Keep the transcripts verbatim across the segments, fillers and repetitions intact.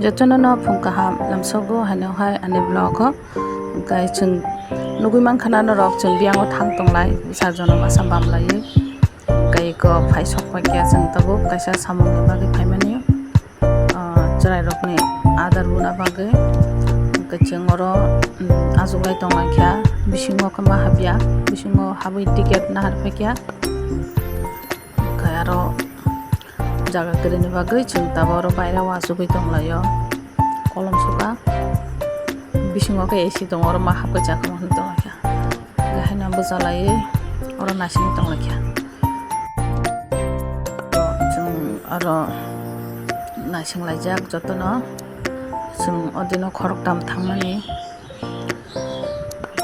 Jotono no phung kaham lamsogo haino hai ani vlog o. Hwnkhe chwng nugwi mankha na norok chwng biyango thang tonglai, bwsa jono masa bam laiwi. Hwnkhe eko phai sok paikha chwng tabuk kaisa samungni bagwi phaimani, ah, chwrairokni adar buna bagwi. Hwnkhe chwng oro, um, achuklai tonglaikha, bisingo khe ma habya, bisingo habwi ticket nahar paikha. Hwnkhe aro jaga kwrwini bagwi chwng tabuk oro baire o achugwi tonglaio. Kolom suka bisingo khe A C tongo, oro ma hapkhe chakma hwnwi tonglaikha. Hwnkhe haino bwchalaiwi oro naisingwi tonglaikha. Chwng oro naisinglaijak jotono, chwng odino khoroktham thangmani.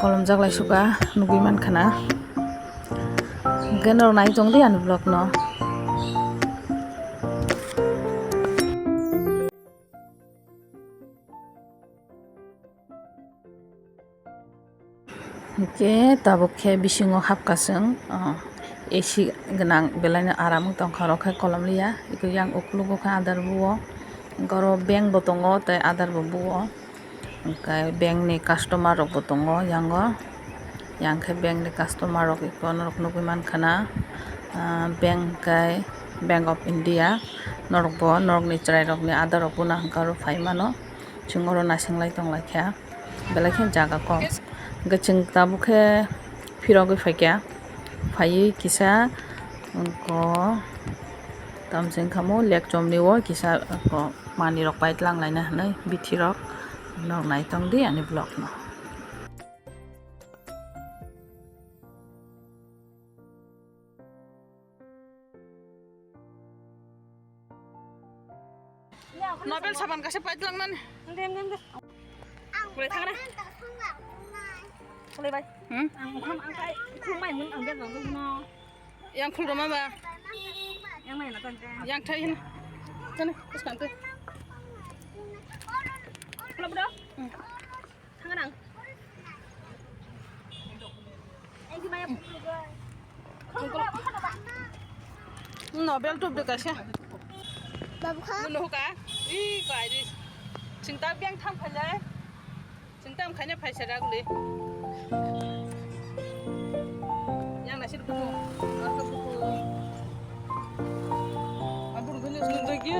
Kolomjak lai suka nugwi mankha na. Hwnkhe norok nai tongdi ani vlog no. Hwnkhe tabuk khe bisingo hapkha chwng, ah, A C gwnang belaino aram wng tongkha, oro khe kolom liya. Eko yang uklogo khe adar buo, oro bank bo tongo tei adar bo buo. Hwnkhe bank ni customer rok bo tongo yango. Yang khe bank ni customer rok eko norok nugwi mankha na, ah, bank khe Bank of India. Norok bo norokni chwrairokni adar rok buna hwnkhe oro phai mano. Chwng oro naising lai tong lai kha. Belai khe jaga kok. Hwnkhe chwng tabuk khe phirogwi phaikha. Phaiwi kisa wngkha tamsing khamu lake chomni o kisa wngkha manwi rok paitlang laina hinwi bithi rok. Norok naitong di ani vlog no. Nobel saban kaisa paitlang nani. Ang de, ang de, ang de. Boleh tangan, ah. Boleh, bai. Hmm? Ang khum, ang kai, khum mai mun, ang de, ang de, no. Yang khul roma ba. Yang mai na tan te. Yang thai hin. Tan, terus kan tu. Kalau bodoh. Hmm. Tangan ang. Nobel tup de kaisa. Babu kha. Nuno ka? I kai di. Sing ta biang tham khailai. Sing tam khaina phaisa ragli. Yang nasi buku. Aku buku. Abu gini sing lagi.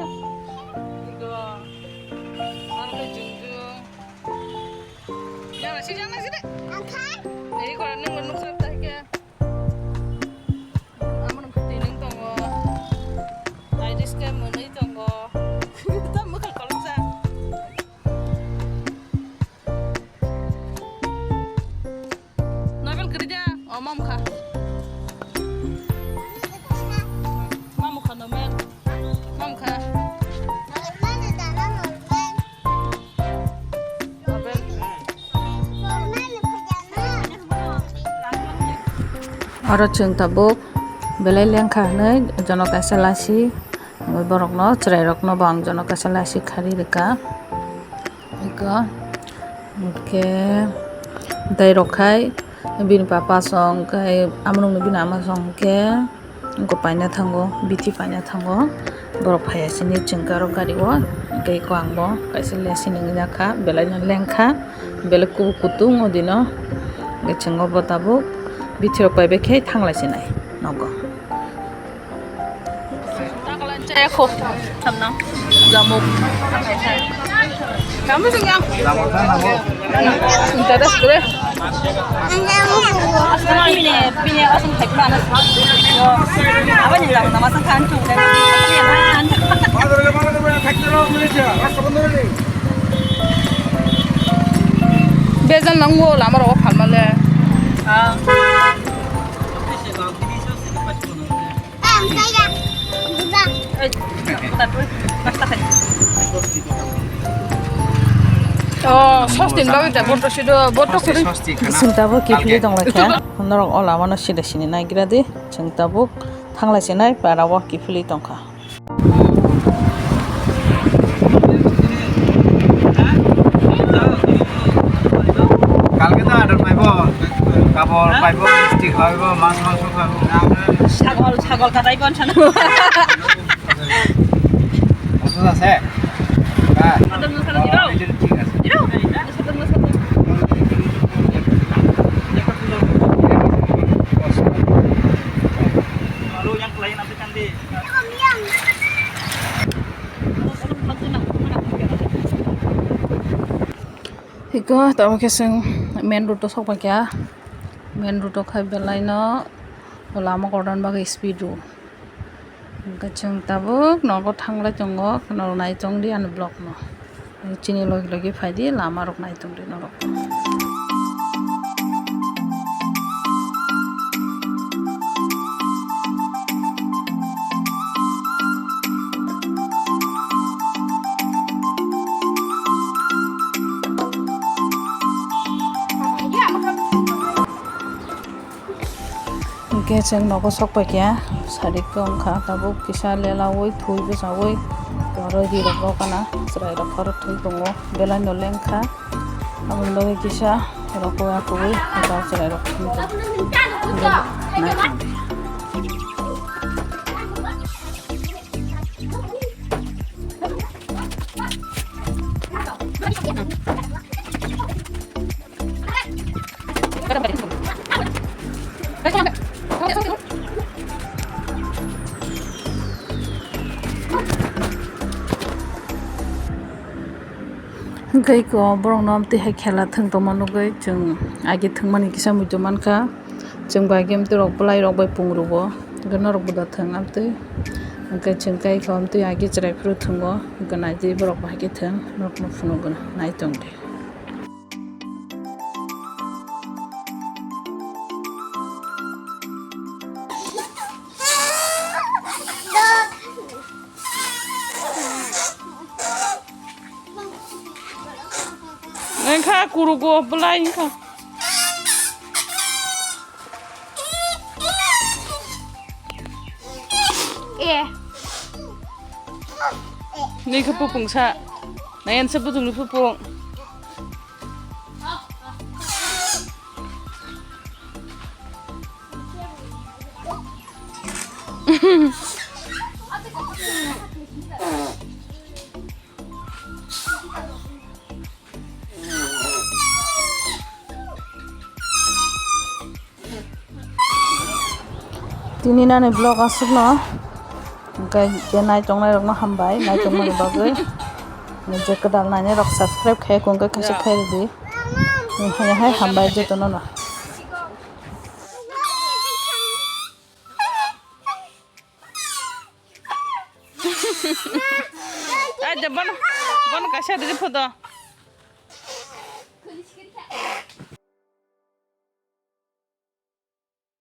Igo. Aku jung jung. Yang nasi, yang nasi deh. Angkai. Jadi kalau nung nung serta ke. Amo nung putih nung tongo. Aidis ke menai tongo. Tam mukal kolom sa. Nobel kerja, oh mam kha. Mam kha Nobel. Mam kha. Oro chwng tabuk belai lengkha hwnwi jono kaisa lasi borokno chwrairokno bo ang jono kaisa lasi khari rwkha. Eko hwnkhe tei rok khai bini papa song khe amrwngni bini ama song khe. Wngkha paina thango, bithi paina thango. Borok phaiya sini chwngkha aro gari o. Hwnkhe eko ang bo kaisa lesi nungya kha, belai no lengkha, belai kubuk kutung o dino. Hwnkhe chwng o bo tabuk bithi rok pai bai khe thanglai sinai nogo. Chaya kho. Samno. Jamuk. Kamu sing yang. Minta das kure. Bini, bini asam thai pura na. Apa ni dalam nama sang kan tu dan. Bezal nang wo lama ro phalma le. Ah. Oh, sostin bagwi da boto sido, boto kuri. Sostin khana. Chwng tabuk kiphilwi tong lai kha. Norok o lama no sida sini naigra di. Chwng tabuk thanglai sinai para o kiphilwi tong kha. Kalke to adon paibo, kabor paibo, misti khaibo, mas mangso khaibo. Sagol, sagol katai bon sana. Oso ase. Hiko, tamo khe chwng main road o sok paikha. Main road o khai belai no lama kotor bagwi speed o. Hwnkhe chwng tabuk nogo thanglai tongo, norok nai tongdi ani vlog no. Chini logi logi phaidi, lama rok nai tongdi norok. Hwnkhe chwng nogo sok paikha, sari khe wngkha tabuk kisa lelaui thwi bwchaui, oro rirok rw kana chwrairok khorok thwi tongo, belai no lengkha. Aboni bagwi kisa rokui akugwi chwrairok thwi tongo. Hwnkhe eko borokno amtwi hai khela thwng tongma nugwi chwng agi thwngmani kisa muitu mankha. Chwng bai khe amtwi rok bwlairok bai pungrwo, hwnkhe norokbo da thwng amtwi. Hwnkhe chwng khe eko amtwi agi chwrai phuru thwngo, hwnkhe naitwi borok bai khe thwng norokno phunukgwno nai tongdi. Wngkha kurugo bwlai wngkha. Eh. Nini khe pupung sa. Nayan se bujung ni pupung. Tini nani vlog aswkno, hwnkhe je naitongnai rokno hambai, naitongmani bagwi. Je kwtal nainai rok subscribe khai khe hwnkhe khaisa khairidi. Hai hai hambai jotono no. Aja bono, bono kaisa dili photo.